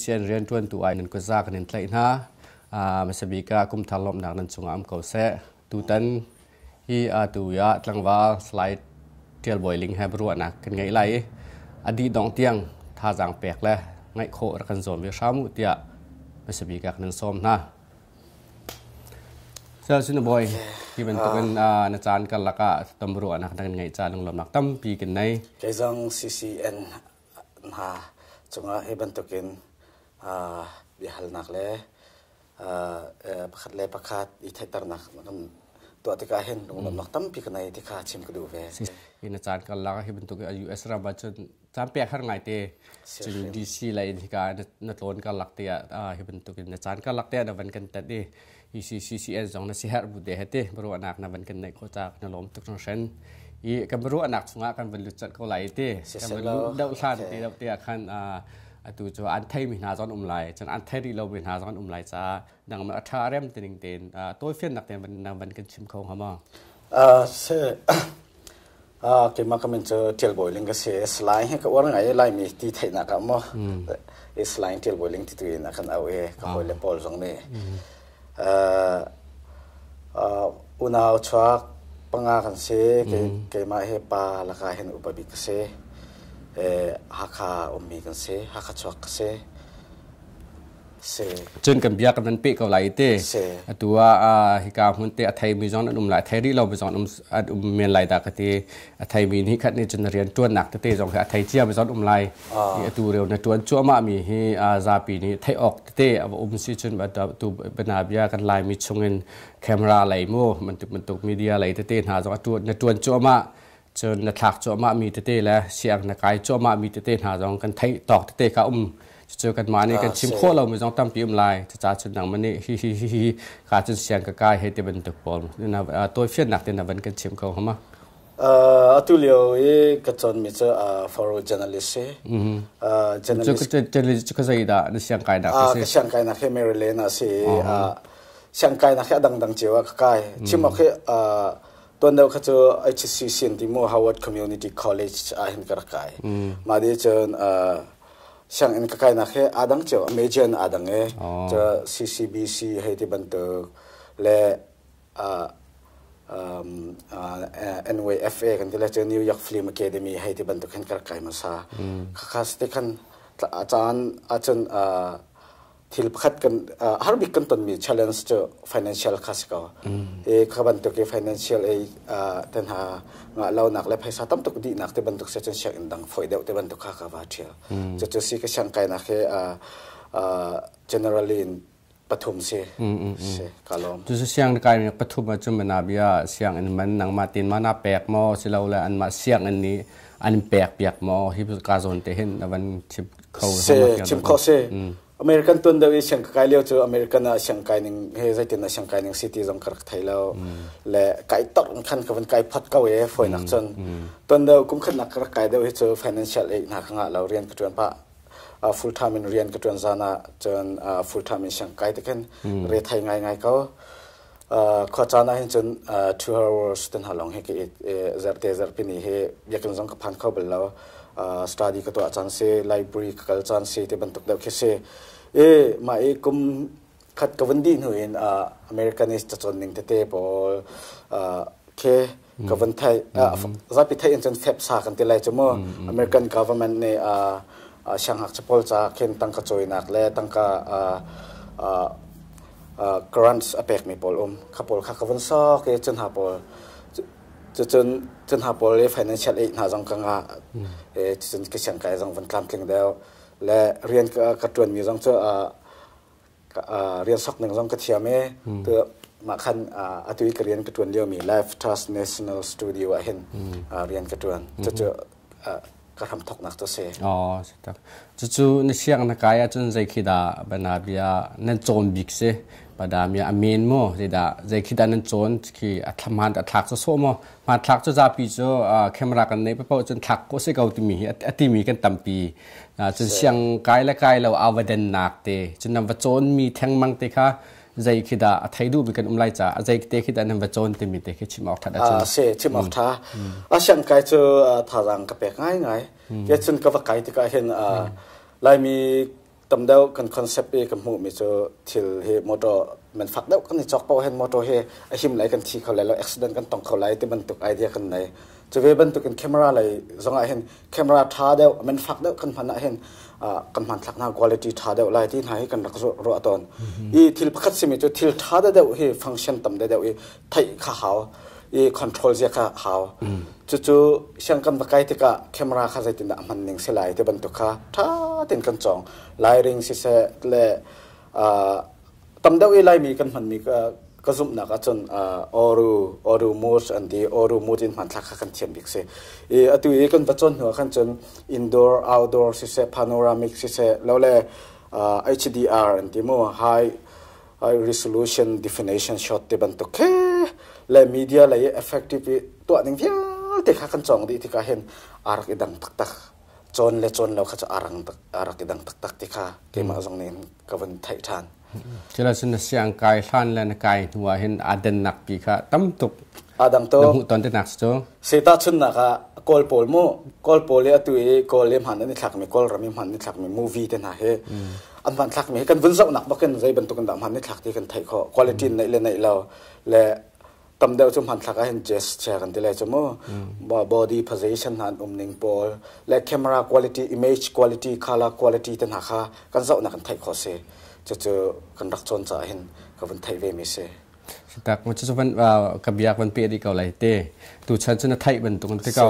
CCN rianṭuantu ai nan kutza kan in tlaih hna. Hmasa bik ah kum thar lawmhnak nan cungah um ko seh. Tutan hi atu ah tlangval Salai Ṭial Bawi Ling he biaruahnak kan ngeih lai i a dih dongh tiang thazaang pek le ngaih khawh rak kan zuam ve hram u tiah hmasa bik ah kan in sawm hna. Sal Bawi, hi bantukin na caan karlak ah tamruahnak na kan ngeih ca lunglawmnak tampi kan nei. Kei zong CCN hna cungah hi bantukin biahalnak le pakhat le pakhat i theihternak kan tuah tikah hin lunglawmnak tampi ka nei ti kha chim ka duh ve. Hi na caan karlak ah hi bantuk US ram ah cun caan pek har ngai te cun DC lei in hika na tlawn karlak te ah hi bantuk in na caan karlak te ah na van kan tat i ECCCN zong na siherh bu te he te ruahnak na van kan neih khawh ca na lawm tuk hringhran i kan ruahnak chungah kan van lut colh ko lai te kan van lut deuh hlan te deuh te ah khan atu cu an thei mi hna zong um lai cun an thei rih lo mi hna zong um lai ca nang ma tha rem te ning tein tawifiannak te van na van kan chim kho hnga ma? Se keimah ka min cu Ṭial Bawi Ling ka si. Salai hi ka uar ngai i Laimi ti theihnak ah maw i Salai Ṭial Bawi Ling ti tu in a kan auh i ka hawile pawl zong nih. Unau chuak panga kan si. Keimah hi pa lakah hin upa bik ka si. Hakha ummi kan si. Hakha chuak ka si. Si. Cun kan bia kan van peh ko lai te. Si. Atu ah hika hmun te a theimi zong an um lai, thei rih lo mi zong an um men lai dah ka ti. A theimi nih khat nih cun rian ṭuannak tete zong hi a thei cia mi zong um lai. I atu reu na ṭuan cuahmah mi hi zapi nih theih awk tete a va um si cun tu bana bia kan Laimi chungin camera lei mu bantuk bantuk media lei tete hna zong na ṭuan cuahmah cun na thlak cuahmah mi tete le siang na kai cuahmah mi tete hna zong kan theih tawk tete kha um. Cucu kanmah nih kan chim khawh lomi zong tampi um lai. Cucaah cun nangmah nih hi hi hi hi ka cun siang ka kai hei ti bantuk pawl tawifiannak te na van kan chim ko hama? Atu lio i ka cawnmi cu for journalist si. Journalist journalist cu ka zei dah na siang kainak si? Ka siang kainak hi Maryland ah si. Siang kainak hi a dangdang cio ah ka kai. Chim awk hi tuan deuh kha cu HCC an ti mu, Howard Community College ah hin ka rak kai. Mah di cun sianginn ka kainak hi aa dang cio, major in aa dang i cu CCBC hei ti bantuk le NYFA kan ti le cu New York Film Academy hei ti bantuk hin ka rak kai hmasa. Khakha te khan caan ahcun thil pakhat kan harbik kan tonmi challenge cu financial kha si ko. I kha bantuk i financial ei te hna ngah lonak le phaisa tam tuk dihnak te bantuk se cun sianginn dang foi deuh te bantuk kha ka va ṭhial. Cucu si ka siang kainak hi generally in pathum si si ka lawm. Cucu siang kai pathum ah cun mana bia sianginn man nangmah tin mana pek maw silole anmah sianginn nih an pek piak maw hi ka zawn te hin na van chim kho? Se chim kho si. American tuan deuh i siang ka kai lio cu American ah siang kai ning he zeitin ah siang kai ning city zong ka rak thei lo le kai tor khan ka van kai phot ko e foinak cun tuan deuh kum khatnak ka rak kai deuh hi cu financial aid hna ka ngah lo, rian ka tuan pah, full time in rian ka tuan zan ah cun full time in siang kai te khin re thei ngai ngai ko. Khua caan ah hin cun 2 hours ten ha long hi ka zerte zarhpi ni hi biakinn zong ka phan kho bal lo. Study ka tuah caan si, library ka kal caan si te bantuk deuh khi si i mah i kum khat ka vun dih hnu in Americanist cacawn ning tete pawl khi ka vun theih. Zapi theih in cun FAFSA kan ti lai cu mu. American government nih siangngakchia pawl ca khin tangka cawinak le tangka grants a pekmi pawl um kha pawl kha ka vun sok i cun hna pawl cucun cun hna pawl i financial aid hna zong ka ngah i cucun ka siangkai zong vun tlamtling deuh le rian ka ṭuanmi zong cu rian sok ning zong ka thiam i tu mah khan atu i ka rian ka ṭuan liomi Life Trust National Studio ah hin rian ka ṭuan. Cucu ka hramthoknak cu si. Oh, si tak. Cucu na siang na kai ahcun zei khi dah bana bia nan cawn bik si? Padamia a men maw? Zeidah zei khi dah nan cawn khi a hmaan a thlak cu sawh maw? Hmanthlak cu zapi cu camera kan neih paoh cun thlak ko si ko timi hi a timi kan tampi. Cun siang kai le kai lo avadennak te cun nan va cawnmi thengmang te kha zei khi dah a thei duhmi kan um lai caah zei te khi dah nan va cawn timi te khi chim awk ṭhat ahcun. Si, chim awk ṭha. A siang kai cu thazaang ka pek ngaingai. Ke cun ka va kai tikah hin Laimi Tam deuh kan concept i kan hmuhmi cu thil hi motor man fak deuh kan i cawk paoh hin motor hi a him lai, kan thi kho lai lo, accident kan tong kho lai ti bantuk idea kan nei. Cu ve bantuk in camera lei zong ah hin camera tha deuh, man fak deuh kan hman ah hin kan hmanthlak hna quality tha deuh lai ti hna hi kan rak ruah tawn. I thil pakhat simi cu thil tha deuh hi function tam deuh i theih kha hau i control zia kha hau. Cucu siang kan va kai tikah camera kha zeitindah a hman ning si lai ti bantuk kha tha tein kan cawng. Lighting siseh le tam deuh i Laimi kan hmanmi ka zumhnak ahcun oru oru mood an ti, oru mood in hmanthlak kha kan thiam bik si. I atu i kan va cawn hnu ah khan cun indoor outdoor siseh, panoramic siseh, lole HDR an ti mu, high high resolution definition shot ti bantuk khe le media lei effective i tuah ding vialte kha kan cawng dih tikah hin aa rak i dang taktak. Cawn le cawn lo kha cu aa rak i dang taktak ti kha keimah zong nih ka vun theih ṭhan. Cila cun na siang kai hlan le na kai hnu ah hin aa dennak pi kha tam tuk aa dang tuk na hmuh ton tinak cu. Seta chunnak ah Kawl pawl mu, Kawl pawl i atu i Kawl i hman an i thlakmi, Kawl ram i hman an i thlakmi movie te hna hi an hman thlakmi hi kan vun zohnak bakin zei bantuk in dah hman i thlak ti kan theih khawh. Quality neih le neih lo le tam deuh cu hmanthlak ah hin gesture kan ti lai cu mu, body position hna an um ning pawl le camera quality, image quality, color quality te hna kha kan zohnak kan theih khawh si. Cucu kan rak cawn caah hin ka vun theih ve mi si. Tak mo cu van ka biak van pe di ko lai te. Tu chan cu na theih bantuk te ko.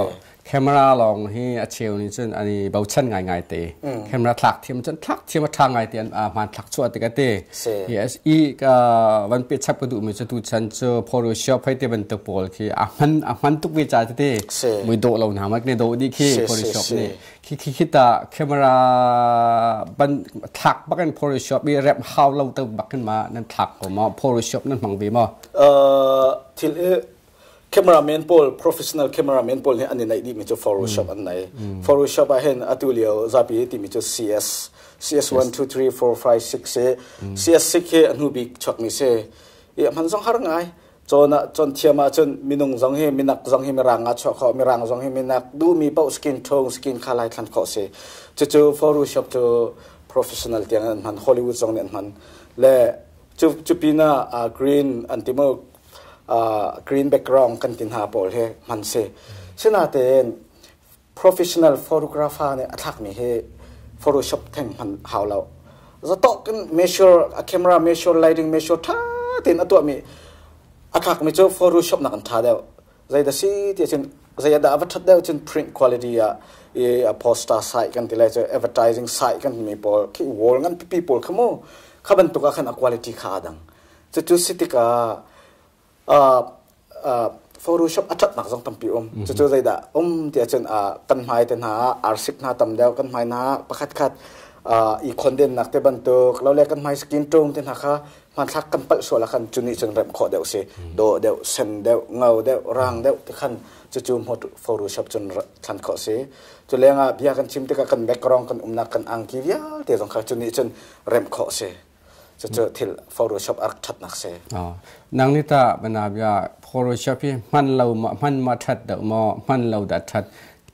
Camera lawng hi a cheu nih cun an i bochan ngaingai te. Camera thlak thiam cun thlak thiam a ṭha ngai te an hmanthlak chuah tikah te. Yes, i ka van pe chap ka duh mi cu tu chan cu Photoshop hei te bantuk pawl khi a hman tuk ve ca tete. Mui dawh lo hna mak ne dawh dih khi Photoshop nih. Khi khi khi ta camera ban thlak bak in Photoshop i rep hau lo te bak in ma nan thlak ko ma, Photoshop nan hmang ve ma? Thil cameraman pawl, professional cameraman pawl nih an i neih dihmi cu Photoshop an nei. Photoshop ah hin atu lio zapi timi cu CS CS 1 2 3 4 5 6 hi CS 6 hi a hnu bik chuakmi si i a hman zong har ngai. Cawn ah cawn thiam ahcun minung zong hi, minak zong hi mirang ah chuah khawh, mirang zong hi minak, duhmi paoh skin tone, skin kha lai thlan khawh si. Cucu Photoshop cu professional tiang an hman, Hollywood zong nih an hman le cu cu pinah green an ti mu, green background kan ti hna pawl hi hman si. Sinain professional photographer nih a thlakmi hi Photoshop theng hman hau lo. Zatok in measure, a camera measure, lighting measure tha tein a tuahmi a thlakmi cu Photoshop nak an tha deuh. Zei da si ti cun, zei dah va that deuh cun print quality ah i a poster site kan ti lai cu, advertising site kan timi pawl khi, wall ngan pipi pawl kha mu, kha bantuk ah khan a quality kha aa dang. Cucu si tikah Photoshop a ṭhatnak zong tampi um. Cucu zeidah um ti ahcun kan hmai te hna ah arsik hna tam deuh, kan hmai hna pakhat khat i khondennak te bantuk, lo le kan hmai skin tone te hna kha hmanthlak kan palh sual ah khan cu nih cun remh khawh deuh si. Dawh deuh, sen deuh, ngau deuh, rang deuh te khan cucu Photoshop cun thlan khawh si. Cu lengah bia kan chim tikah kan background, kan umnak, kan angki vialte zong kha cu nih cun remh khawh si. Cucu thil Photoshop a rak ṭhatnak si. Nang nih tah banabia Photoshop hi hman lo ma, hman ma ṭhat deuh maw, hman lo dah ṭhat,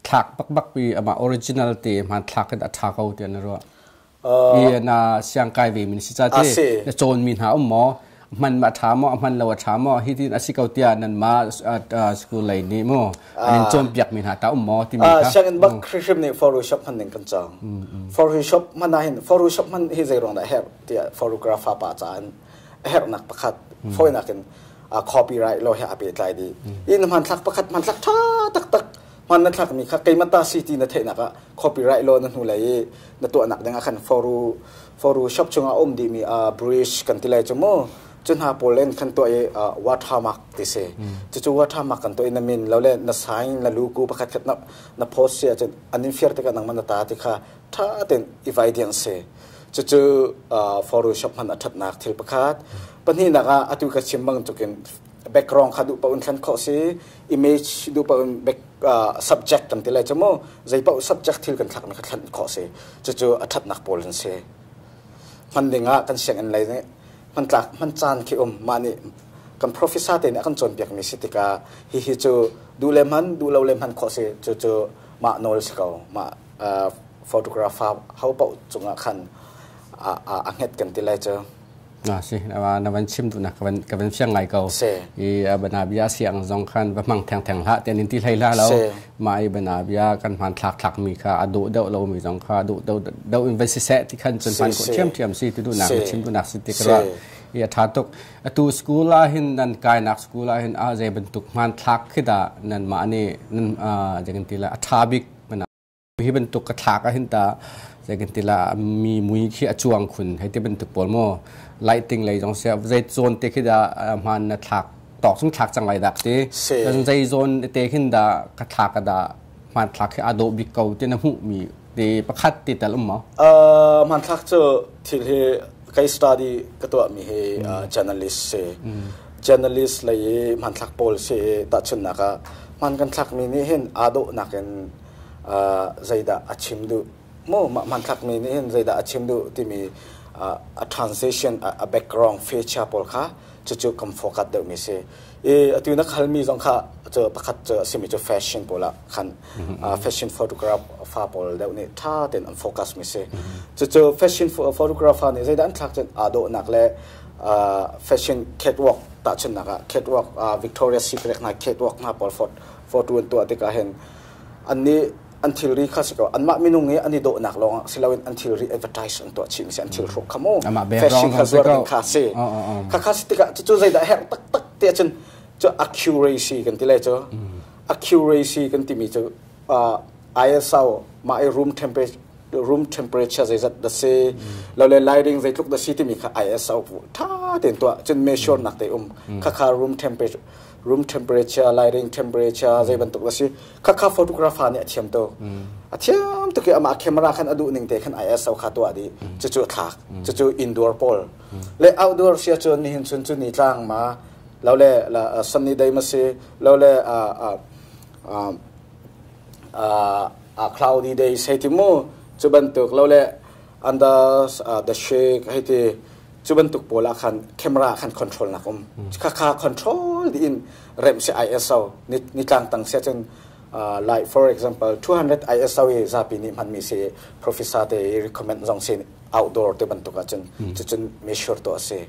thlak bakbak pi amah original te hman thlak in a ṭha ko tiah na ruah? I na siang kai ve min si ca te na cawn mi hna um maw, hman ma ṭha maw, hman lo a ṭha maw, hi tin a si ko tiah nan ma school lei nih mu an in cawnpiak mi hna ta um maw timi kha? Sianginn bak hrimhrim nih Photoshop hman ning kan cawng. Photoshop hman ah hin, Photoshop hman hi zei ruang dah herh tiah, photographer pa caah a herhnak pakhat fawinak in copyright law he a pehtlai dih. In hmanthlak pakhat, hmanthlak ṭha taktak hman na thlakmi kha keimah ta si ti na theihnak ah copyright law na hnu lei i na tuahnak ding ah khan Photoshop chungah a um dihmi bridge kan ti lai cu mu, cu hna pawl in khan tuah i watermark ti si. Cucu watermark kan tuah i na min lo le na sign, na luku pakhat khat na post si ahcun an in fir tikah nangmah na ta ti kha ṭha tein i vai ding si. Cucu Photoshop hman a ṭhatnak thil pakhat. Pahnihnak ah atu ka chim bang tukin background kha duh paoh in thlen khawh si, image duh paoh in back, subject kan ti lai cu mu, zei paoh subject thil kan thlak kha thlen khawh si. Cucu a ṭhatnak pawl an si. Hman ding ah kan sianginn lei nih hmantlak hman caan khi um, mah nih kan professor te nih a kan cawnpiakmi si tikah hihi cu duh le hman, duh lo le hman khawh si. Cucu mah nawl si ko, mah photographer ho paoh cungah khan. A hnget kan ti lai cu. Na si na van chim tu na ka van fiang ngai ko. I bana bia siang zong khan va hmang theng theng hlah tian in ti hlei hlah lo. Ma i bana bia kan hman thlak thlak mi kha a duh deuh lo mi zong kha duh deuh deuh in van si seh ti khan cun hman ko thiam thiam si ti du nak chim du nak si ti ka i a tha tuk. Atu school ah hin nan kainak school ah hin a zei bantuk hman thlak khi dah nan mah nih nan zeikan ti la a tha bik hi bantuk ka thlak ah hin ta zeikan ti la mi mui khi a chuang khun hei ti bantuk pawl maw lighting lei zong sia zei zawn te khi dah hman na thlak tawk chung thlak cang lai dak ti zei zawn te khin dah ka thlak ka dah hman thlak khi a dawh bik ko ti na hmuh mi te pakhat ti tal um maw? Hmanthlak cu thil hi kai study ka tuah mi hi journalist si. Journalist lei i hmanthlak pawl si tahchunhnak ah hman kan thlak mi nih hin aa dawh nakin zeidah a chim duh mu hmanthlak mi nih hin zeidah a chim duh timi a transition a background feature pawl kha cucu kan focus deuh mi si. I atu na khalmi zong kha cu pakhat cu a simi cu fashion pawl ah khan fashion photograph fa pawl deuh nih tha tein an focus mi si. Cucu fashion photographer nih zeidah an thlak cun aa dawhnak le fashion catwalk tahchunhnak ah catwalk Victoria's Secret hna catwalk hna pawl photo an tuah tikah hin annih an thilri kha si ko anmah minung i an i dawhnak lawng si loin an thilri advertise an tuah chih mi si an thil hruk kha mu fashion kha zuar ding kha si kha kha si tikah cucu zeidah herh taktak ti ahcun cu accuracy kan ti lai cu accuracy kan timi cu ISO mah i room temperature room temperature zeizat da si lo le lighting zeitluk da si timi kha ISO tha tein tuah cun measure nak te um kha kha room temperature room temperature lighting temperature zei bantuk da si khakha photographer nih a thiam tuk a thiam tuk i amah camera khan a duh ning te khan ISO kha tuah dih cucu a thlak cucu indoor pawl le outdoor sia cun nihin chun cu ni tlang ma lo le sunny day ma si lo le cloudy day sei ti mu cu bantuk lo le under the shade hei ti cu bantuk pawl ah khan camera khan control nak um kha kha control dih in remh si ISO nitlang tang sia cun like for example 200 ISO i zapi nih hmanmi si professor te i recommend zong si outdoor te bantuk ahcun cucun measure to a si.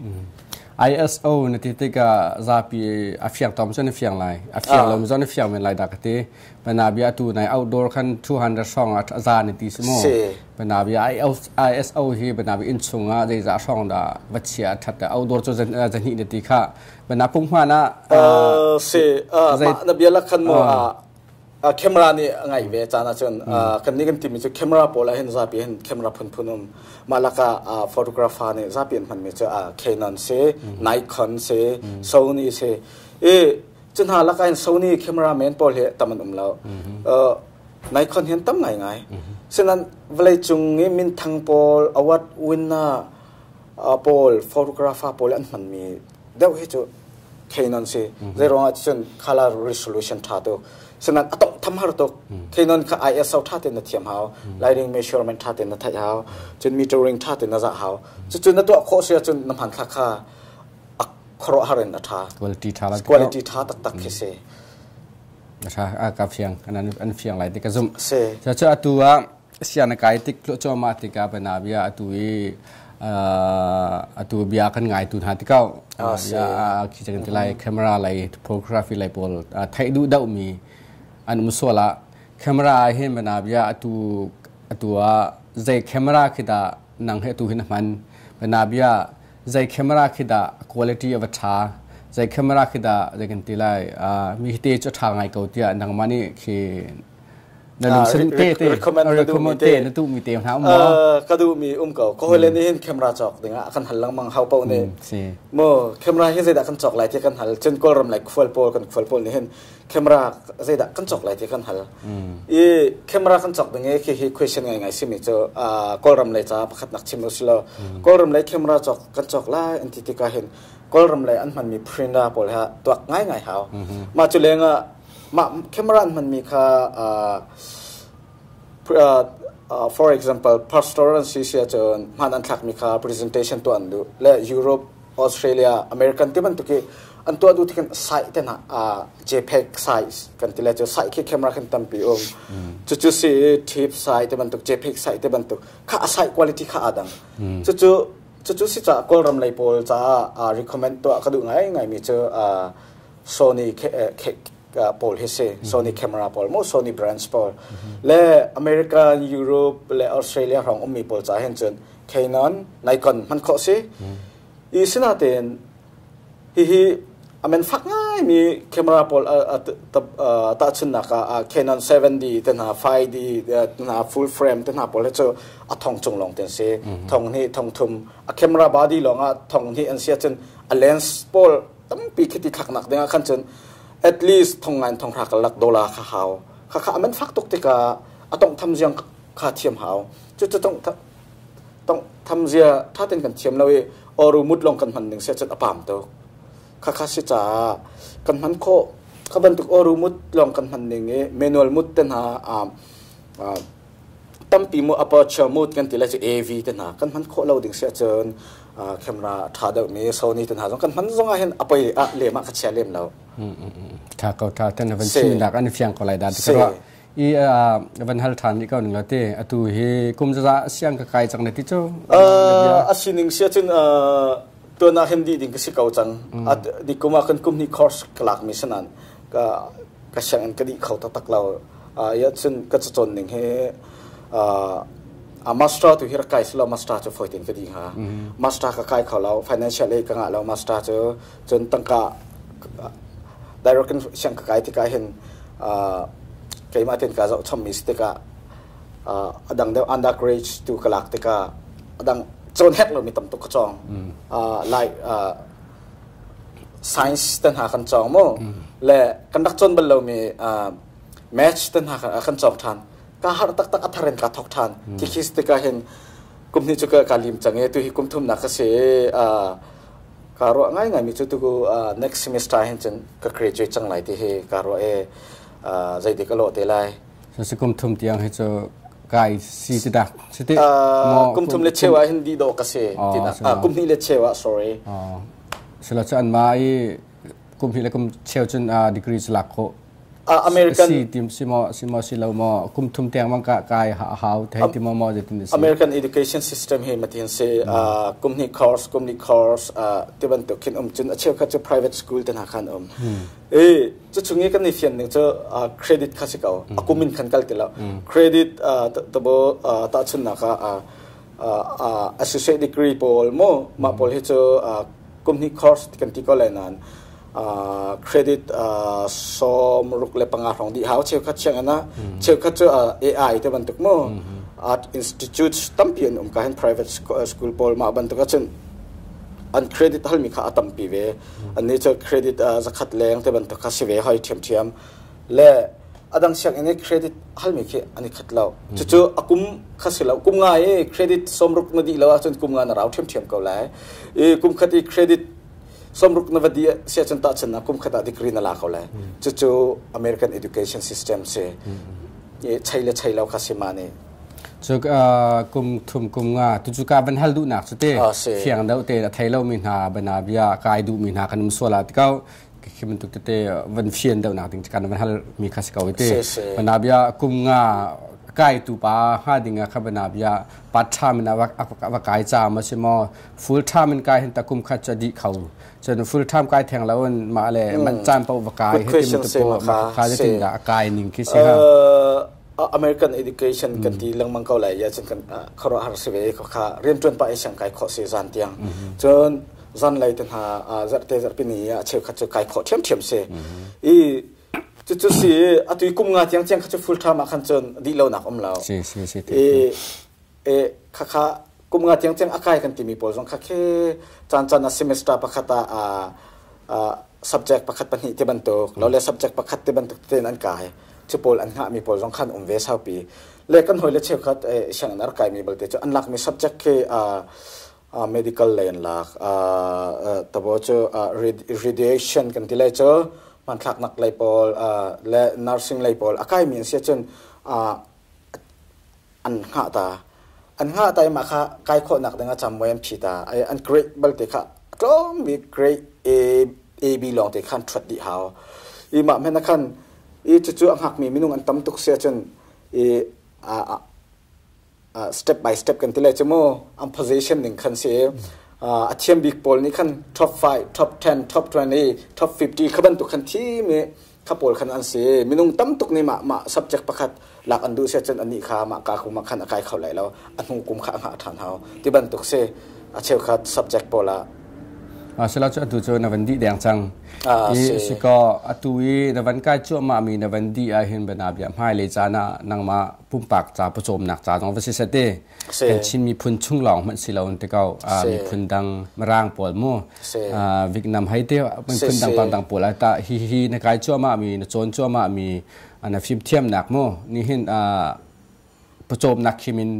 ISO na ti tikah zapi a fiang tom cun a fiang lai a fiang lo zong na fiang men lai dah ka ti panabia tu nai outdoor khan 200 hrawng ah za na ti si mu panabia ISO hi panabia inn chung ah zeizah hrawng dah va chia that outdoor cu zahnih na ti kha na punghman ah si na bia lak khan mu camera nih a ngaih ve caan ahcun kan nih kan timi cu camera pawl ah hin zapi hin camera phunphun um mah lakah photographer nih zapi an hmanmi cu Canon si Nikon si Sony si i cu hna lakah hin Sony cameraman pawl hi tam an um lo Nikon hi an tam ngaingai sinan vawleicung i minthang pawl award winner pawl photographer pawl an hmanmi deuh hi cu Canon si zeiruangah cun color resolution tha tuk sinan a tong tham har tuk Canon kha ISO tha ten na thiam hau lighting measurement tha ten na theih hau cun metering tha ten na zah hau cucu na tuah khawh si ahcun na hmanthlak kha a khuaruahhar in a tha quality tha quality tha taktak khi si tha a ka fiang an fiang lai ti ka zumh si cu atu ah sian kai tik cuahmah tikah banabia atu i atu bia kan ngai tu hna tikau khi cang ti lai camera lei photography lei pawl theih duh deuh mi an um sual ah camera hin banabia atu atu ah zei camera khi dah nang he tu hin hman banabia zei camera khi dah quality a va tha zei camera khi dah zei kan ti lai mi te chu tha ngai ko tiah nangmah nih khi na lungsin te te recommend te na duhmi te hna um maw ka duhmi um ko ko hoi le nih hin camera cawk dingah kan hal lengmang hau paoh nih mo camera hi zeidah kan cawk lai ti kan hal cun kawlram lai khual pawl kan khual pawl nih hin camera zeidah kan cawk lai ti kan hal i camera kan cawk ding i khi hi question ngai ngai simi cu kawlram lei ca pakhat nak chim usilo kawlram lei camera cawk kan cawk lai an ti tikah hin kawlram lei an hmanmi printer pawl ha tuak ngai ngai hau mah cu lengah Mah camera an hmanmi kha for example pastor an si si ahcun hman an thlakmi kha presentation tuah an duh le Europe, Australia, American ti bantuk i An tuah duh tikhin size te hna JPEG size kan ti le cu size khi camera khin tampi um. Cucu si TIFF size te bantuk, JPEG size te bantuk kha a size quality kha aa dang. Cucu si caah Kawlram lei pawl caah recommend tuah ka duh ngaingaimi cu Sony pawl hi si. Sony camera pawl mu, Sony branch pawl. Le American, Europe le Australia hrawng ummi pawl caah hin cun Canon, Nikon hman khawh si. I sinatein hihi a men fak ngaimi camera pawl tahchunhnak ah Canon 7D te hna, 5D te hna, full frame te hna pawl hi cu a thong cung lawng te an si. Thong hnih, thong thum. A camera body lawng ah thong hnih an si ahcun a lens pawl tampi khi ti thlaknak ding ah khan cun at least thong ngan thong hra kalak dollar kha hau. Kha kha a man fak tuk tikah a tongtham ziang kha thiam hau. Cucu tong tham zia tha ten kan thiam lo i oru mut long kan hman ning sia cun a pam tuk. Kha kha si caah kan hman khawh kha bantuk oru mut long kan hman ning i manual mut te hna, tampi mu aperture mode kan ti lai cu, AV te hna kan hman khawh lo ding sia cun camera tha deuh mi Sony te hna zong kan hman zong ah hin a poi ah lem ah ka chia lem lo. Tha ko, tha ten van chim nak an fiang ko lai da ti ka i van hal than rih ko ning la te. Atu hi kum zaza siang ka kai cang na ti cu? A sining sia cun tuan ah hin di ding ka si ko cang. Di kum ah kan kum ni course ka lak mi sanan ka ka siang in ka di kho taktak lo ya cun ka cacawn ning hi a master tu hi rak kai silo master cu foi tin ka di hnga. Master ka kai kho lo, financial aid ka ngah lo. Master cu cun tangka direct in siang ka kai tikah hin keimah ten ka zoh chommi si tikah a dang deuh undergraduate tu ka lak tikah a dang cawn hek lomi tam tuk ka cawng, like science te hna kan cawng mu le kan rak cawn bal lomi math te hna kan cawng ṭhan. Ka har taktak, a thar in ka thawk ṭhan. Khi tikah hin kum hnih cu ka lim cang i tu hi kum thumnak ka si. Ka ruah ngaingai mi cu tuku next semester hin cun ka graduate cang lai ti hi ka ruah i zeidik a lawh te lai. So si kum thum tiang hi cu kai si ti dak si ti? Kum thum le cheu ah hin di dawh ka si tinak, kum hnih le cheu ah, sorry. Sila cu an ma i kum hnih le kum cheu cun degree cu lak khawh American si tim si maw, si maw, si lo maw, kum thum tiang mang ka kai hau thei ti maw maw zeitin si? American education system hi matin si, kum hnih course, kum hnih course ti bantuk khin um. Cun a cheukhat cu private school te hna khan um e. Cu chung i kan i fian ning cu credit kha si ko, a kum in khan kal ti lo. Credit tabo tahchunnak ah associate degree pawl mo mah pawl hi cu kum hnih course kan ti ko lai nain credit 65 hrawng dih hau cheukhat sianginn ah. Cheukhat cu AI te bantuk mu, art institute tampi an um ka hin, private school pawl mah bantuk ahcun an credit halmi kha a tampi ve. An nih cu credit 100 leng te bantuk kha si ve hoi ṭhiamṭhiam le adang sianginn i credit halmi khi an i khat lo. Cucu a kum kha si lo. Kum nga i credit 60 na dih lo ahcun kum nga na rau ṭhiamṭhiam ko lai i kum khat i credit 60 na va dih si ahcun tahchun kum khat ah degree na la ko lai. Cucu American education system si i chei le chei lo kha si ma nih. Cu kum thum kum nga tu cu ka van hal duhnak cu te fiang deuh te a thei lomi hna bana bia kai duhmi hna kan um sual ah ti ko khi bantuk tete van fian deuhnak ding kan van hal mi kha si ko te. Bana bia kum nga kai tu pa hnga ding kha bana bia part time in va kai cha ma si maw, full time in kai hin ta kum khat cha di kho cun full time kai theng lo in ma le man caan pa va kai hi ti tu po kha tin da kai ning khi si ha? American education kan ti lengmang ko lai ya cun kan khuaruah har si ve kha. Riantuan pa i siang kai khawh si zan tiang, cun zan lei te hna zarhte zarhpi ni ah cheukhat cu kai khawh ṭhiamṭhiam si i cucu si. Atu i kum nga tiang tiang kha cu full time ah khan cun dih lonak um lo. Si si si. I e khakha kum nga tiang tiang a kai kan timi pawl zong kha khi caan caan ah semester pakhat ah subject pakhat pahnih ti bantuk lo le subject pakhat ti bantuk tein an kai. Cu pawl an hngahmi pawl zong khan um ve saupi le kan hawi le cheukhat sianginn ar kaimi balte cu an lakmi subject khi medical lei an lak tabo cu radiation kan ti lai cu, hmanthlaknak lei pawl le nursing lei pawl a kaimi an si cun an hngah ta, an hngah ta i mah kha kai khawhnak ding ah camuai an phi ta. An grade balte kha tlawm bik grade A. A B lawng te khan ṭhuat dih hau. I mah hmanh ah khan i cucu a hngakmi minung an tam tuk si ahcun i step by step kan ti lai cu mu, an position ning khan si. A thiam bik pawl nih khan top 5, top 10, top 20, top 50 kha bantuk khan thim i kha pawl khan an si. Minung tam tuk nih mah mah subject pakhat lak an duh si ahcun anih kha mah ka kum ah khan a kai kho lai lo, a hnu kum kha a hngah ṭhan hau ti bantuk si a cheukhat subject pawl ah. Sila cu atu cu na van dih deng cang. I si ko, atu i na van kai cuahmah mi na van dih ah hin bana bia hmailei caan ah nangmah pumpak ca pawcawmnak ca zong va si seh te, kan Chin miphun chung lawng hmanh si lo ti ko, miphun dang Mirang pawl mu, Vietnam hei te, miphun dang pang dang pawl ta hi hi na kai cuahmah mi, na cawn cuahmah mi, na fimthiamnak mu nihin pawcawmnak khim in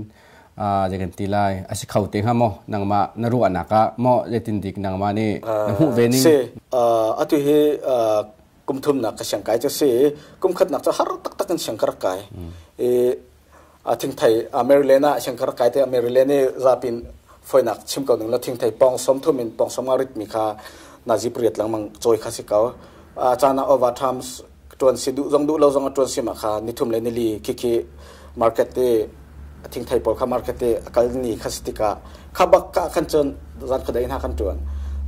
zei kan ti lai, a si kho te hnga maw nangmah na ruahnak ah maw, zeitin dik nangmah nih na hmuh ve ning? Si, atu hi kum thumnak ka siang kai cu si. Kum khatnak cu har taktak in siang ka rak kai i thingthei Maryland ah siang ka rak kai te. Maryland i zapin foinak chim ko ning la, thingthei pong 30 in pong 50 rit mi kha nazi pariat lengmang cawi kha si ko. Caan ah overtime tuan si, duh zong duh lo zong a tuan si ma kha, nithum le nili khi khi market te thingthei pawl kha market te a kal ni kha si tikah kha bak ka khan cun zan khuadei hna kan tuan.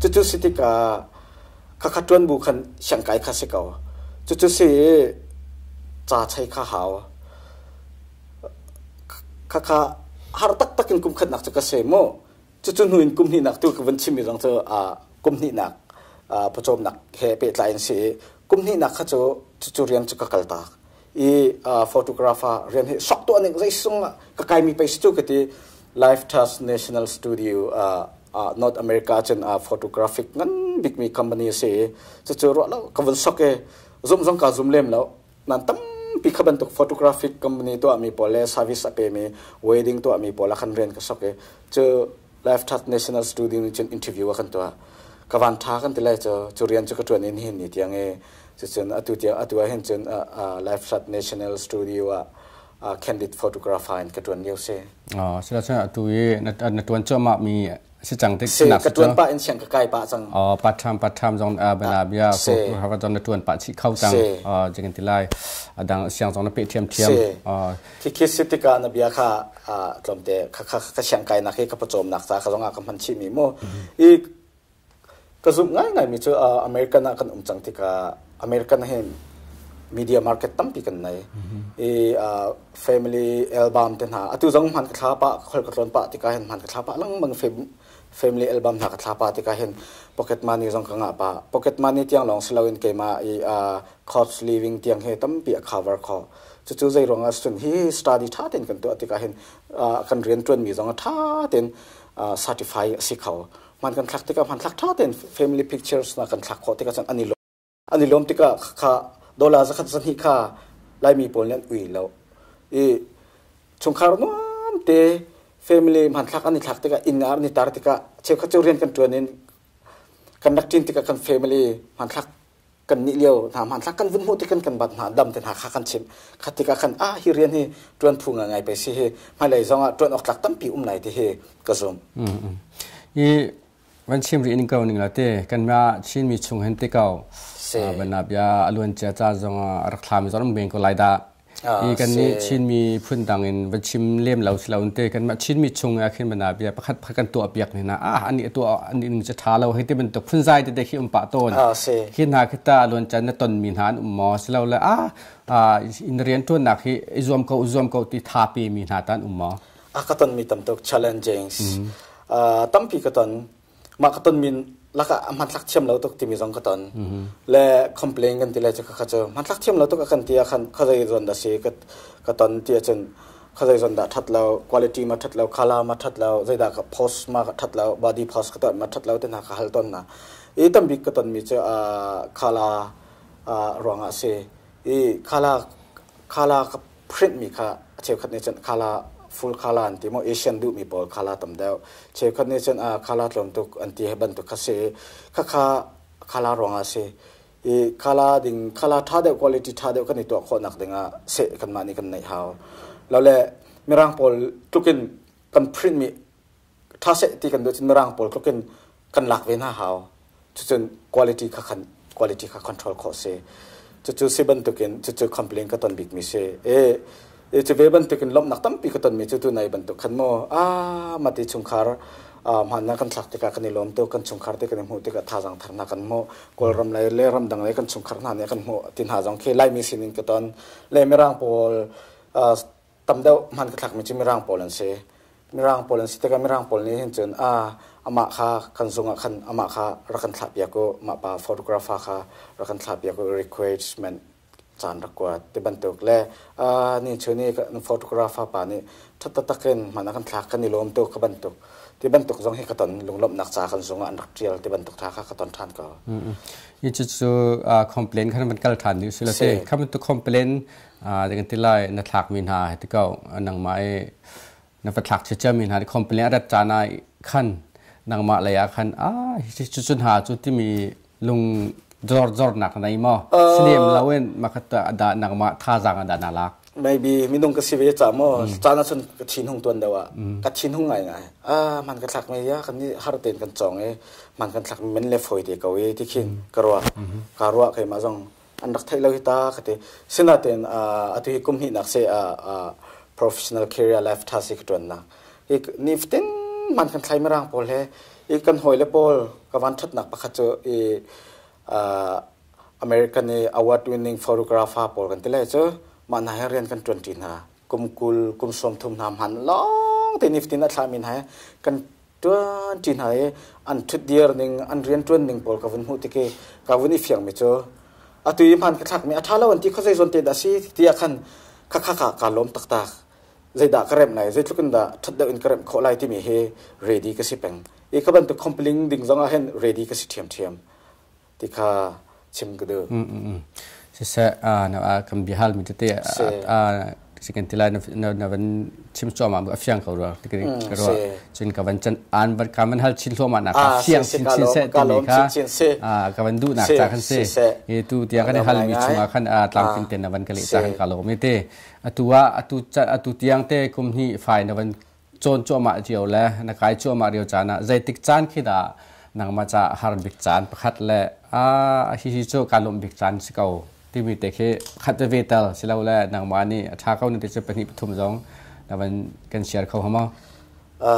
Cucu si tikah kha kha tuan bu khan siang kai kha si ko. Cucu si ca chei kha hau kha kha har taktak in kum khatnak cu ka se mu. Cucu hnu in kum hnihnak tu ka vun chimmi zong cu kum hnihnak pawcawmnak he pehtlai in si i kum hnihnak kha cu cucu rian cu ka kal tak i photographer rian hi sok tuah ning zeisung ka kaimi pei si cu ka ti. Life Trust National Studio, North America cun photographic ngan bikmi company a si i cucu ruah lo ka vun sok i zum zong ka zum lem lo. Nan tampi kha bantuk photographic company tuahmi pawl le service a pemi wedding tuahmi pawl ah khan rian ka sok i cu Life Trust National Studio nih cun interview a kan tuah. Ka van tha kan ti lai cu, cu rian cu ka tuan in hin ni tiang i cucun atu tiang atu ah hin cun Life Trust National Studio ah candid photographer in ka tuan lio si. Oh, sila cun atu i na tuan cuahmah mi si cang tik si ka tuan pah in siang ka kai pah cang. Oh, part time, part time zong bana bia ko zong na tuan pah chi kho cang. Oh, jing ti lai adang siang zong na pe thiam thiam. Oh, khi khi si tikah na bia kha tlawmte kha kha ka siang kai nak hi ka pawcawm nak ca ka zong ah ka hman chi mi mu. I ka zumh ngaingai mi cu American ah kan um cang tikah American hin media market tampi kan nei i family album te hna atu zong hman ka thla pah, khol ka tlawn pah tikah hin hman ka thla pah lengmang. Family album hna ka thla pah tikah hin pocket money zong ka ngah pah. Pocket money tiang lawng si loin keimah i cost living tiang he tampi a cover kho. Cucu zei ruangah cun hi study tha tein kan tuah tikah hin kan rian tuanmi zong a tha tein certify a si kho. Hman kan thlak tikah hman thlak tha tein family pictures na kan thlak khawh tikah cun an i lawm, an i lawm tikah kha dollar zakhat zahnih kha Laimi pawl nih an ui lo i chungkhar nuam te family hmanthlak an i thlak tikah, inn ah an i tar tikah, cheukhat cu rian kan ṭuan in kan rak ṭin tikah kan family hmanthlak kan nih lio hna hmanthlak kan vun hmuh tik kan bat hna dam te hna kha kan chim khat tikah khan ah hi rian hi ṭuan phu ngai ngai pe si hi, hmailei zong ah ṭuan awk tlak tampi um lai ti hi ka zum. I van chim rih ning ko ning la te, kan ma Chin mi chung hen te ko bana bia aluan cia ca zong rak thlam zong beng ko lai dah. I kan nih Chin mi phun dang in van chim lem lo si lo te, kan mah Chin mi chung ah khin bana bia pakhat pakhat kan tuah piak ni na ah ani tu ani ning cha tha lo hei te bantuk phun zai te te khi um pa ton khi hna khi ta aluan chan na ton mi hna an um maw, si lo le a in rian tuan nak hi i zuam ko zuam ko ti tha pe mi hna tan um maw? A ka ton mi tam tuk challenging tampi ka ton. Mah ka ton min laka hmanthlak thiam lo tuk timi zong ka ton le complain kan ti le cu kha cu hmanthlak thiam lo tuk a kan ti ah khan kha zei zawn dah si ka ton ti ahcun kha zei zawn dah that lo, quality ma that lo, color ma that lo, zeidah ka post ma that lo, body post ka ton ma that lo te hna ka hal ton na. I tambik ka ton mi cu color ruangah si i color color ka print mi kha a cheukhat nih cun khala full khala an ti maw, Asian duh mi pawl khala tam deuh, cheukhat nih cun khala tlawm tuk an ti he bantuk kha si. Kha kha khala ruangah si i khala ding khala tha deuh, quality tha deuh kan i tuah khawh nak dingah seh kanmah nih kan neih hau lo le mirang pawl tlukin kan print mi tha seh ti kan duh cun mirang pawl tlukin kan lak ve hna hau. Cucun quality kha khan quality kha control khawh si. Cucu si bantukin cucu complain ka ton bikmi si. E cu ve bantukin lawmhnak tampi ka tonmi cu tunai bantuk khan mu a mati chungkhar hman na kan thlak tikah kan i lawm tuk, kan chungkhar te kan i hmuh tikah thazaang thar hna kan hmuh. Kawlram lei le ramdang lei kan chungkhar hna nih kan hmuh ti hna zong khi Laimi sinin ka ton. Le Mirang pawl tam deuh hman ka thlakmi cu Mirang pawl an si. Mirang pawl an si tikah Mirang pawl nih hin cun a amah kha kan zung ah khan amah kha rak kan thlah piak u, mah pa photographer kha rak kan thlah piak u, requirement caan rak kuat ti bantuk le ni chu ni photographer pa nih ṭhat taktak in hman a kan thlak, kan i lawm tuk ka bantuk ti bantuk zong hi ka ton. Lunglawmhnak ca kan zung ah an rak ṭial ti bantuk tha kha ka ton ṭhan ko. Hi cu cu complain khan van kal ṭhan ding si lo te kha bantuk complain kan ti lai na thlak mi hna ti ko nangmah i na va thlak chicha mi hna complain a rat caan ah khan nangmah lei ah khan a hi cu cu hna cu timi lung zor zornak na nei maw silem loin makhat da nangmah thazaang ah dah na lak? Maybe minung ka si ve ca maw, caan ah cun ka thin hung tuan deuh ah ka thin hung ngai ngai. A man ka thlak mi ya kan ni har ten kan chong i man kan thlak men le foi te ko i ti khin ka ruah ka ruah. Keimah zong an rak theih lo hi ta ka ti. Sinain atu hi kum hnihnak se professional career life tha si ka tuan nak hi ni fatin man kan thlai mirang pawl he i kan hawi le pawl ka van thatnak pakhat cu i American i award winning photographer pawl kan ti lai cu mah hna he rian kan tuan ṭi hna. Kum 20 kum 30 hna hman lawng te ni fatin a thlami hna he kan ṭuan ṭi hna i an ṭhutdir ning, an rianṭuan ning pawl ka vun hmuh tik i ka vun i fiangmi cu atu i hman ka thlakmi a ṭha lo an ti kho, zei zawn te dah si ti ah khan kha kha kha kaa lawm taktak. Zeidah ka remh lai, zeitluk in dah ṭhat deuh in ka remh khawh lai timi hi ready ka si peng i kha bantuk complain ding zong ah hin ready ka si ṭhiamṭhiam ti kha chim ka duh. Siseh, kan bia mi tete si kan ti lai na van chim cuahmah a fiang ko rua ti ka ruah. Cun ka van can an van ka van hal chin hluahmah nak fiang chin chin seh timi kha ka van duh nak ca khan si. Hi tu tiang kan hal mi chungah khan tlamtling ten na van ka leh ca khan ka lawm te. Atu ah atu atu tiang te kum hnih fai na van cawn cuahmah cio le na kai cuahmah rio caan ah zeitik caan khi dah nangmah ca har bik caan pakhat le a hihi cu kaa lawmh bik caan si ko timi te khi khat ve tel silole nangmah nih a ṭha ko na ti cu pahnih pathum zong na van kan share kho hama?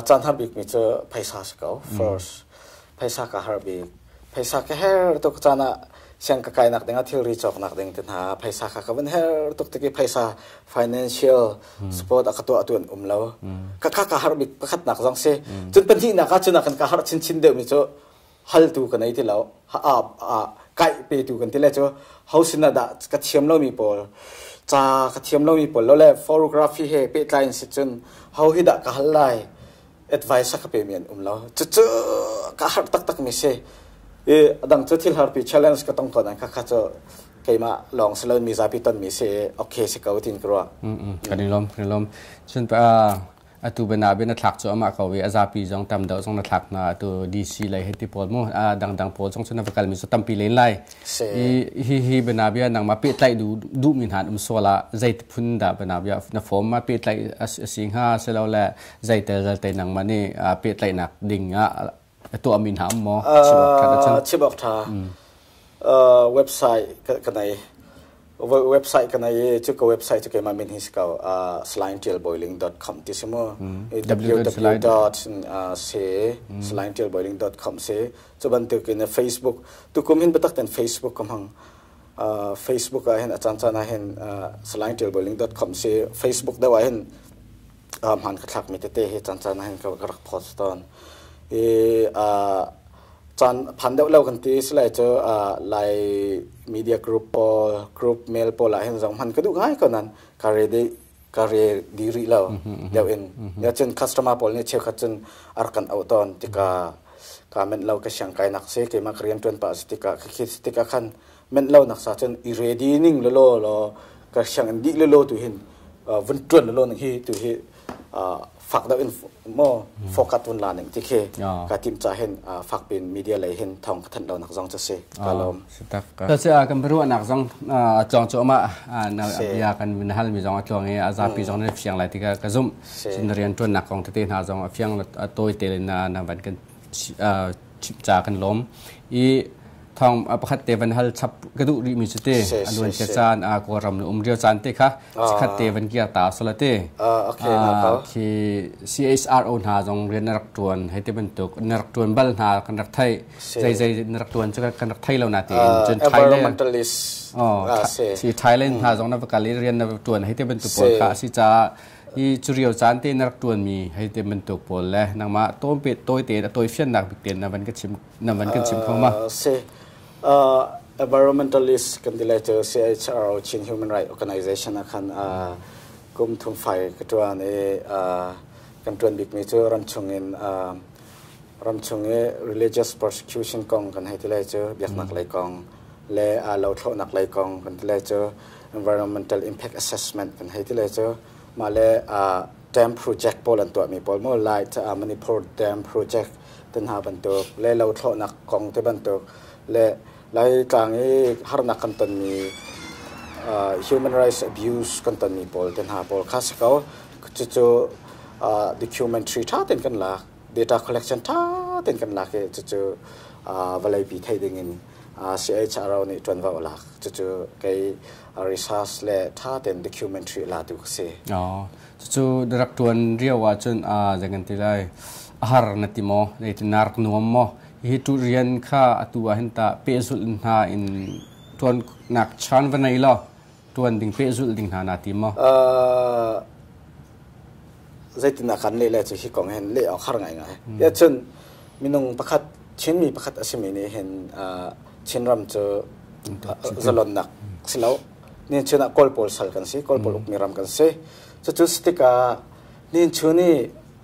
Caan har bik mi cu phaisa si ko. First phaisa ka har bik. Phaisa ka her tuk caan ah siang ka kainak ding ah thilri cawknak ding te hna phaisa kha ka van her tuk tik i phaisa financial support a ka tuah tu an um lo. Ka kha ka har bik pakhatnak zong si. Cun pahnihnak ah cun kan ka har chinchin deuh mi cu haltu ka nei ti lo, a a kai petu kan ti le cu ho sin ah dah ka thiam lomi pawl, ca ka thiam lomi pawl lo le photography he pehtlai in si cun ho hi dah ka hal lai, advice a ka pemi an um lo. Cucu ka har taktak mi si. I adang cu thil harpi challenge ka tong ko nan kha kha cu keimah lawng si lo, mi zapi ton mi si, okay si ko tin ka ruah. Kan i lawm, kan i lawm. Cun atu bana bin a thlak cu amah ko i a zapi zong tam deuh zong na thlak hna. Atu DC lei he ti pawl mu dangdang pawl zong cu na va kalmi cu tampi len lai. I hi hi bana bia nangmah pehtlaih du duhmi hna um sual ah zei phun dah bana bia na form ma pehtlaih a si hnga, silole zeitel zelte nangmah nih pehtlaihnak ding ah tuahmi hna um maw? Chim awk ṭha. Website ka nei, website ka nei i cu ka website cu keimah min hi si ko, salinetilboiling.com ti si mu, www dot si salinetilboiling.com si. Cu bantuk in Facebook tukum hin biatak ten Facebook ka hmang. Facebook ah hin a caan caan ah hin salinetilboiling.com si, Facebook deuh ah hin hmaan ka thlakmi tete hi caan caan ah hin ka rak post tawn i caan phan deuh lo kan ti silai cu Lai media group pawl, group mail pawl ah hin zong hman ka duh ngai ko nan ka ready ka ready rih lo deuh in ya. Cun customer pawl nih cheukhat cun ar kan auh tawn tikah ka menh lo, ka siang kai nak si, keimah ka rian tuan pah si tikah ka khi tikah khan menh lo nak sa cun i ready ning lo lo lo ka siang in dih lo lo tu hin vun tuan lo ning hi tu hi fak deuh in mo focus vun la ning ti khi ka tim cha hin fak pin media lei hin thong ka thanh lo nak zong chu si. Ka lawm. Ta se kan ruahnak zong a tlong chu ama na bia kan min hal mi zong a tluang i a zapi zong na fiang lai ti ka ka zum. Cun rian tuan nak kong tete hna zong a fiang a tawi te na na van kan. chimh ca kan lawm. I thong pakhat te van hal chap ka duh rih mi cu te aluan cia caan a Kawlram na um rio caan te kha chikhat te van kiar ta sala te. Okay na ka. Khi CHRO hna zong rian na rak tuan hei te bantuk na rak tuan bal hna kan rak thei zei zei na rak tuan cu kan rak thei lo na ti cun environmentalist. Oh, si Thailand hna zong na va kal i rian na tuan hei te bantuk pawl kha si caah hi curio caan te na rak tuanmi hei te bantuk pawl le nangmah tawm pe tawi te a tawi fiannak bik ten na van ka chim na van kan chim kho ma? Si environmentalist kan ti lai cu CHRO Chin Human Rights Organization ah khan kum thum fai ka tuan i kan tuan bikmi cu ramchung in ramchung i religious persecution kong kan hei ti lai cu, biaknak lei kong le lothlawhnak lei kong kan ti lai cu, environmental impact assessment kan hei ti lai cu, mah le dam project pawl an tuahmi pawl mo light Manipur dam project te hna bantuk le lothlawhnak kong te bantuk le Laitlang i harnak kan tonmi, human rights abuse kan tonmi pawl te hna pawl kha si ko. Cucu documentary ṭha tein kan lak, data collection ṭha tein kan lak i cucu vawleipi thei ding in CHRO nih ṭuanvo a lak. Cucu kei research le ṭha tein documentary latu ka si. Oh, cucu na rak ṭuan rio ahcun zei kan ti lai, a har na ti maw? Zeitin na rak nuam maw? Hi tu rian kha atu ah hin tah pehzulh hna in ṭuannak chan va nei law ṭuan ding pehzulh ding hna naa tim maw? Zeitin ah kan leh le cu hi kong hin leh awk har ngaingai. Ya cun minung pakhat, Chinmi pakhat a simi nih hin Chinram cu zalonnak si lo. Nin chun ah Kawl pawl sal kan si, Kawl pawl ukmi ram kan si. Cucu si tikah nin chun i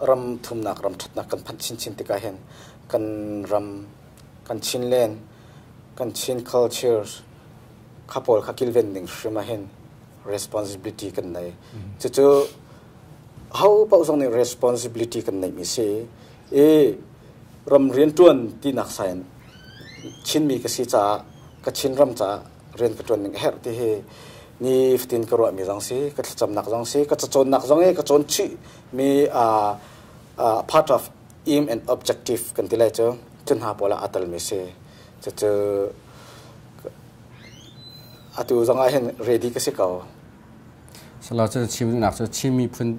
ram thumnak, ram ṭhatnak kan phanh chinchin tikah hin kan ram, kan Chinland, kan Chin culture kha pawl kha kilven ding hrim ah hin responsibility kan nei. Cucu ho paoh zong nih responsibility kan neihmi si i ram rianṭuan tinak sain Chinmi ka si caah ka Chinram caah rian ka ṭuan ning a herh ti hi ni fatin ka ruahmi zong si, ka thlacamnak zong si, ka cacawnnak zong i ka cawn chih mi part of aim and objective kan ti lai cu cu hna pawl ah aa telmi si. Cucu atu zong ah hin ready ka si ko. Salo cun chim duhnak cu Chin miphun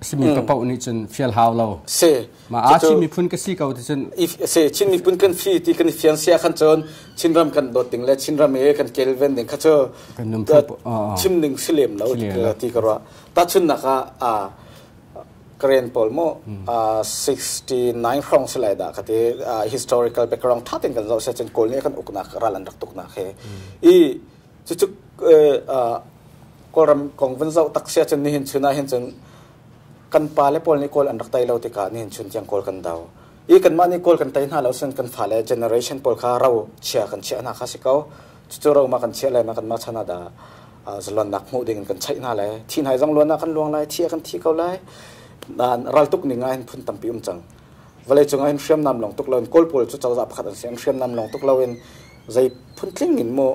simi paoh nih cun fial hau lo. Si. Ma a Chin miphun ka si ko ti cun if si Chin miphun kan fi ti kan fian sia khan cun Chinram kan dawt ding le Chinram i kan kelven ding kha cu kan nunphung chim ding si lem lo ti ka ruah. Tahchunhnak ah Karen pawl mu 69 hrawng si lai dah ka ti, historical background tha tein kan zoh se cun Kawl nih kan uknak ral an rak tuknak he i cucu Kawlram kong vun zoh tak sia cun nihin chun ah hin cun kan pale pawl nih Kawl an rak tai lo tikah nihin chun tiang Kawl kan do i kanmah nih Kawl kan tai hna lo sin kan fale generation pawl kha ro chia kan chiah hna kha si ko. Cucu ro ma kan chiah lai ma kanmah chan ah dah zalonnak hmuh ding in kan cheih hna lai? Thi hnai zong luan ah kan luang lai, thi ah kan thi ko lai. Nain raltuk ning ah hin phun tampi um cang. Vawlei cung ah hin hriamnam lawng tuk loin Kawl pawl cu cozah pakhat an si, an hriamnam lawng tuk loin zei phun tling in mu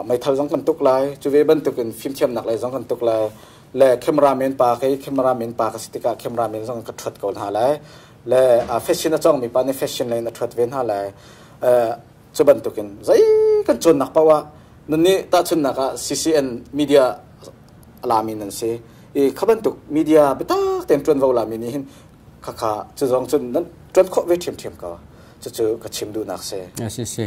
meithal zong kan tuk lai, cu ve bantukin fimthiamnak lei zong kan tuk lai le cameraman pa, kei cameraman pa ka si tikah cameraman zong ka ṭhuat ko hna lai le fashion a cawngmi pa nih fashion lei in a ṭhuat ve hna lai. Cu bantukin zei kan cawnnak paoh ah nan nih tahchunhnak ah CCN media lami nan si i kha bantuk media biatak tein ṭuanvo lami nih hin khakha cu zong cun nan ṭuan khawh ve ṭhiamṭhiam ko. Cucu ka chim duhnak si. Si si,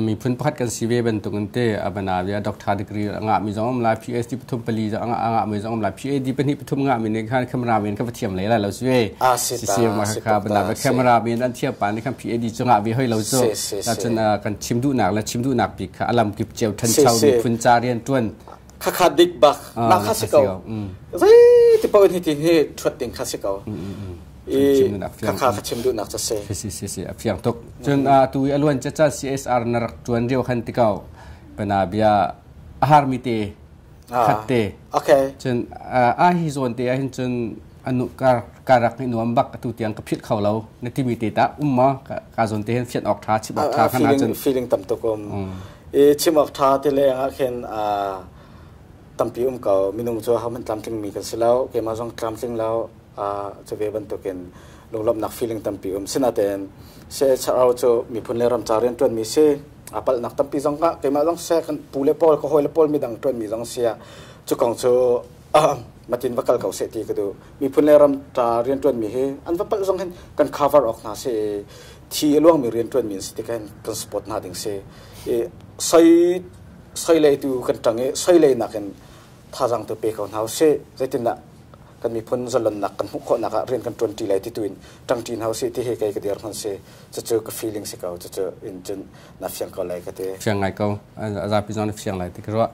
miphun pakhat kan si ve bantukin te abana bia doctor degree a ngahmi zong um lai, PhD pathum pali zong a ngahmi zong um lai, PhD pahnih pathum ngahmi nih khan cameraman kha va thiam lei lai lo si ve. Si ta si kha bana cameraman an thiam pa nih khan PhD cu ngah ve hoi lo cu. Cun kan chim duhnak le chim duhnak bik kha alam kip cio thancho miphun ca rian tuan khakha dik bak na kha si ko, zei ti paoh hi ti hi thuat ding kha si ko i khakha ka chim duhnak ca si. Si si si, a fiang tuk. Cun tu i aluan cha cha CSR na rak tuan rio khan ti ko pana bia a har mi te khat te. Okay. Cun a hi zawn te ah hin cun anu kar karak ni nuam bak tu tiang ka phit kho lo na timi te ta umma ka zawn te hin fian ok tha chim ok tha khan cun feeling tam tuk um i chim ok tha te le ah khin tampi um ko. Minung cu ho man tlamtling mi kan si lo, keimah zong tlamtling lo. Cu ve bantukin lunglawmhnak feeling tampi um. Sinain CHRO cu miphun le ram ca rianṭuanmi si. A palhnak tampi zong ka keimah zong seh kan pu le pawl ka hawi le pawl midang ṭuanmi zong si ah cu kong cu matin va kal ko seh ti ka duh. Miphun le ram ca rianṭuanmi hi an va palh zong hin kan cover awk hna si i thi a luangmi rianṭuanmi an si tikah hin kan support hna ding si. I soi soi lei tu kan ṭang i soi lei nakin thazaang tu pe ko hna usih. Zeitindah kan miphun zalonnak kan hmuh khawhnak ah rian kan ṭuanṭi lai ti tu in ṭangṭi hna usih ti hi kei ka dirhmun si. Cucu ka feeling si ko. Cucu in cun na fiang ko lai ka ti. Fiang ngai ko. A zapi zong na fiang lai ti ka ruah.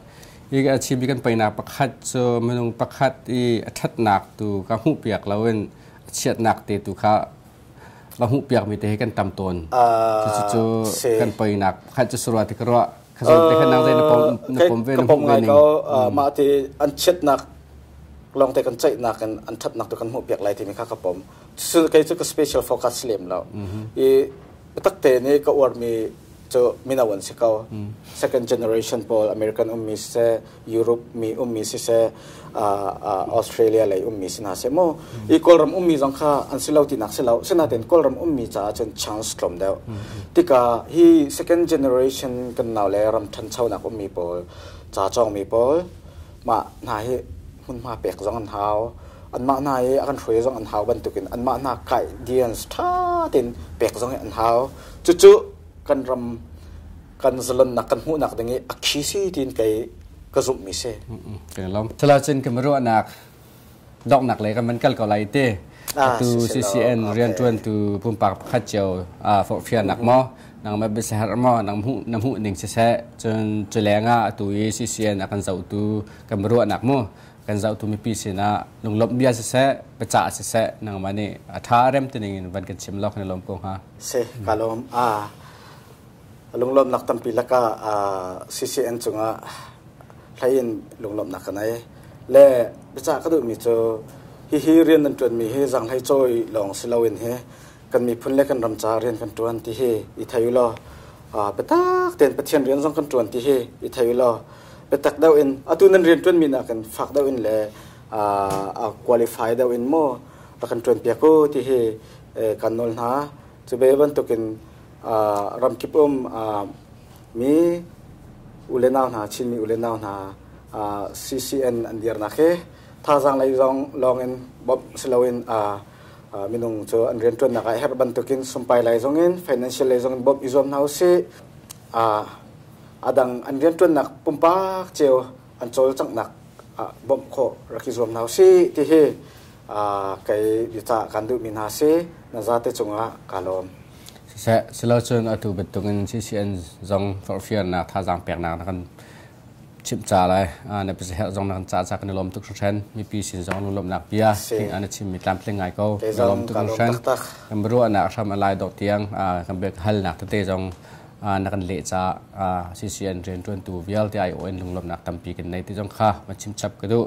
Hi a chimmi kan peinak pakhat cu minung pakhat i a ṭhatnak tu ka hmuhpiak loin a chiatnak te tu kha va hmuhpiakmi te hi kan tam tawn. Cucu kan peinak pakhat cu surua ti ka ruah. Ka zawn te khan nang zei na pom na pom ve na hmuh ve ning. Mah ti an chiatnak lawngte kan ceihnak in an ṭhatnak tu kan hmuhpiak lai timi kha ka pom. Cu kei cu ka special focus lem lo. I biatak te nih ka uarmi cu mino an si ko. Second generation pawl American ummi siseh, Europe mi ummi siseh, Australia lei ummi si hna seh mu. I Kawlram ummi zong kha an si lo tinak si lo. Sinain Kawlram ummi caah cun chance tlawm deuh. Tikah hi second generation kan nau le ram ṭhanchonak ummi pawl, ca cawngmi pawl, mah hna hi hmunhma pek zong an hau. Anmah hna i a kan hruai zong an hau bantukin anmah hna guidance ṭha tein pek zong hi an hau. Cucu kan ram kan zalonnak kan hmuhnak ding i a khi si tiin kei ka zumhmi si. Kan lawm. Cun kan ruahnak donghnak lei kan van kal ko lai te. Atu CCN rianṭuantu pumpak pakhat cio forhfialnak maw nangmah biaherh maw nang hmuh na hmuh ning siseh cun culeng ah atu i CCN a kan zohtu kan ruahnak mu kan zohtu mipi sinah lunglawmh bia siseh biacah siseh nangmah nih a ṭha rem tining in van kan chim law kan i lawm ko hnga. Si ka lawm. Lunglawmhnak tampi lakah CCN cungah hlei in lunglawmhnak ka nei. Le biacah ka duhmi cu hihi rian nan ṭuanmi hi zaanghlei cawi lawng si loin hi kan miphun le kan ram caah rian kan ṭuan ti hi i thei u law biatak tein Pathian rian zong kan ṭuan ti hi i thei u law biatak deuh in atu nan rian ṭuanmi nakin fak deuh in le a qualify deuh in maw rak kan ṭuanpiak u ti hi kan nawl hna. Cu ve bantukin ramkip um mi u le nau hna Chinmi u le nau hna CCN an dirnak hi thazaang lei zong lawng in bawmh si loin minung cu an rianṭuannak ah herh bantukin sumpai lei zong in financial lei zong in bawmh i zuam hna usih. A dang an rianṭuannak pumpak cio an cawlcanghnak bawmh khawh rak i zuam hna usih ti hi kei biacah kan duhmi hna si na zate cungah kaa lawm. Siseh, silocun atu bantukin CCN zong forhfialnak thazaang peknak na kan chimh ca lai. Na biaherh zong na kan cah ca kan i lawm tuk hringhran. Mipi sin zong lunglawmhnak bia na chimmi tlamtling ngai ko. Kan lawm tuk hringhran. Kan biaruahnak hram a lai dawh tiang kan biahalnak tete zong na kan leh caah CCN rianṭuantu vialte aiawh in lunglawmhnak tampi kan nei ti zong kha van chim chap ka duh.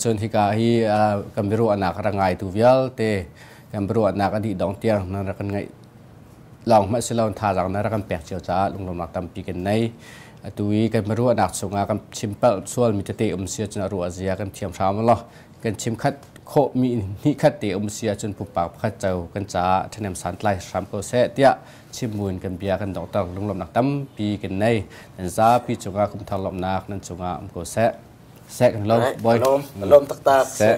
Cun hika hi kan biaruahnak a rak ngaitu vialte kan biaruahnak a dih dong tiang nan rak kan ngaih lawng hmanh si lo thazaang na rak kan pek cio caah lunglawmhnak tampi kan nei. Atu i kan biaruahnak chungah kan chim palh sualmi tete um si ahcun a ruah zia kan thiam hram law kan chim khat khawhmi hnih khat te um si ahcun pumpak pakhat co kan caah ṭhahnem santlai hram ko seh tiah chimbuin kan bia kan donghter lunglawmhnak tampi kan nei. Nan zapi cungah kumthar lawmhnak nan cungah um ko seh. Seh kan lawm boy. Lawm taktak. Seh.